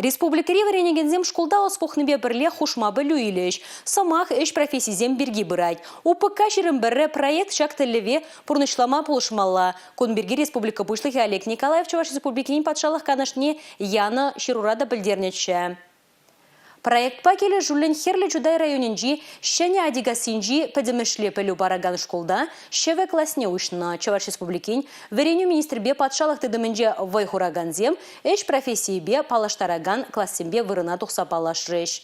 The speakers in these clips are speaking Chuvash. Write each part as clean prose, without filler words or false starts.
Республикӑри вӗренекенсем шкулта ӑс пухнипе пӗрлех хушма пӗлӳ илӗҫ. Сӑмах ӗҫ профессисем пирки пырать. УПК 21 проект ҫак тӗллеве пурнӑҫлама пулӑшмалла. Кун пирки республика Пуҫлӑхӗ Олег Николаев Чӑваш Республикин Патшалӑх Канашне янӑ ҫырура та пӗлтернӗччӗ. Проектпа килӗшӳллӗн Хӗрлӗ Чутай районӗнчи Ҫӗнӗ Атикассинчи пӗтӗмӗшле пӗлӳ паракан шкулта ҫӗвӗ класне уҫнӑ. Чӑваш Республикин вӗренӳ министрӗпе патшалӑх тытӑмӗнче вӑй хуракансем ӗҫ профессийӗпе паллаштаракан классемпе вырӑна тухса паллашрӗҫ.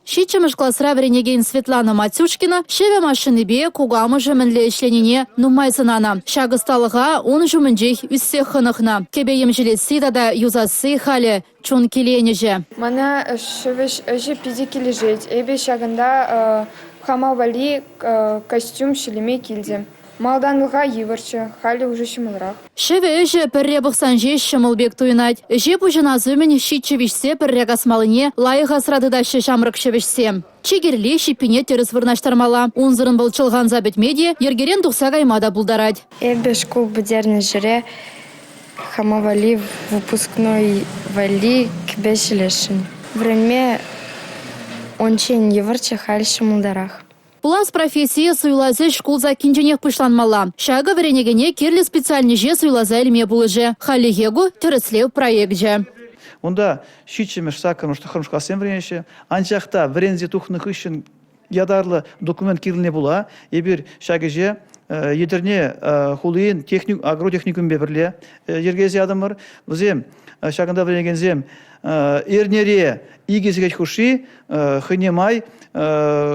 Ҫиччӗмӗш класра вӗренекен Светлана Матюшкина ҫӗвӗ машинипе кукамӑшӗ мӗнле ӗҫленине нумай сӑнанӑ. Ҫак ӑсталӑха ун ҫумӗнчех ӳссех хӑнӑхнӑ. Кӗпе-йӗм ҫӗлесси тата юсасси халӗ чун киленӗҫӗ. Мана ҫӗвӗҫ ӗҫӗ питӗ килӗшет. Эпӗ ҫакӑнта хама валли костюм ҫӗлеме килтӗм. Малтанлӑха йывӑрччӗ, халӗ уже ҫӑмӑлрах. Ҫӗвӗ ӗҫӗ пӗрре пӑхсан ҫеҫ ҫӑмӑл пек туйӑнать. Ӗҫе пуҫӑнас умӗн ҫиччӗ виҫсе пӗрре касмаллине лайӑх асра тытаҫҫӗ ҫамрӑк ҫӗвӗҫсем. Чи кирли ҫиппине тӗрӗс вырнаҫтармалла. Унсӑрӑн вӑл чӑлханса пӗтме те, йӗркерен тухса кайма та пултарать. Эпӗ шкул пӗтернӗ ҫӗре хама валли выпускной валли кӗпе ҫӗлесшӗн. Вӗренме унччен йывӑрччӗ, халь ҫӑмӑлтарах. Пулас профессие суйлас ӗҫ шкул саккинченех пуҫланмалла. Ҫакӑ вӗренекене кирлӗ специальноҫе суйласа илме пулӑшӗ. Хальлӗхе ку тӗрӗслев проекчӗ. Унта ҫиччӗмӗш, саккӑрмӗш, тӑххӑрмӗш классем вӗренеҫҫӗ. Анчах та вӗренсе тухнӑ хыҫҫӑн ятарлӑ документ кирлине пула эпир ҫак ӗҫе Етӗрне хулин агротехникумӗпе пӗрле йӗркелесе ятӑмӑр. Вӗсем ҫакӑнта вӗренекенсем эрнере икӗ сехет хушши хӑйне май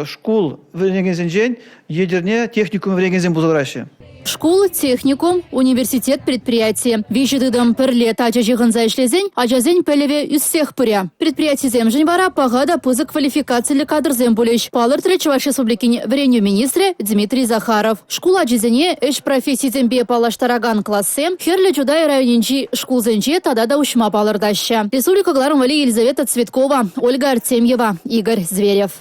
шкул вӗренекенсенчен Етӗрне техникум вӗренекенсем пулса тӑраҫҫӗ. Шкул, техникум, университет предприяти. Виҫӗ тытӑм пӗрле тачӑ ҫыхӑнса ӗҫлесен ачасен пӗлӗвӗ ӳссех пырӗ. Предприятисемшӗн вара паха та пысӑк квалификациллӗ кадрсем пулӗҫ, палӑртрӗ Чӑваш Республикин вӗренӳ министрӗ Дмитрий Захаров. Шкул ачисене ӗҫ профессисемпе паллаштаракан классем Хӗрлӗ Чутай районӗнчи шкулсенче тата та уҫма палӑртаҫҫӗ. Республика кӑларӑм валли Елизавета Цветкова, Ольга Артемьева, Игорь Зверев.